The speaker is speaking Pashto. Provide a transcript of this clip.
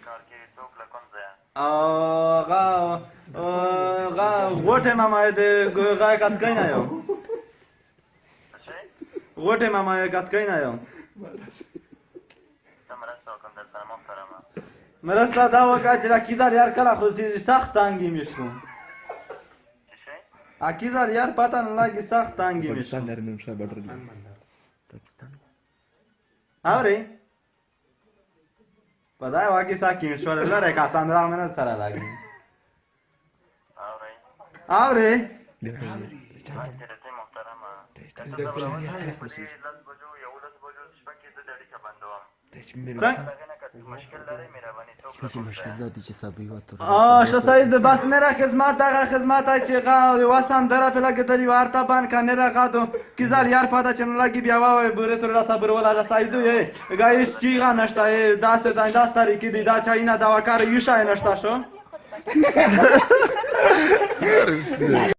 کار کې څوک له کوم ځایه؟ غا غا غوټه ماما د غا کټکای نه یو. څه؟ غوټه ماما کټکای نه یو. څه مرسته وکړم در سره محترمه؟ مرسته دا وکړه چې دا کیدار یار کله خو سخت تنګي مې شو. څه شی؟ اکیدار یار پته نه لګي، سخت تنګي مې شو. اورې په دای واکې ساکي مې شول لره کسان را مې نه سره لګي. اورئ؟ اورې؟ راځئ محترمه، که څه ځورول دي په دې 10 بجو 11 بجو شپه کې زه د اړیکه بندوم. څنګه؟ هغې نه که مشکل لرئ مهرباني، څوک له کوم ځایه؟ شه سید بس نه را خدمت هغه خدمت چې غا وسان دره په لګېدلی ورته بان کنه را غادو کیزار یار پاته چې نه لګي بیا وای بوره تر را صبر ولا سیدو یې غایش چیغه نشته داسې داس طریقې دی دا چاینا دا وکار یو شای نشته شو.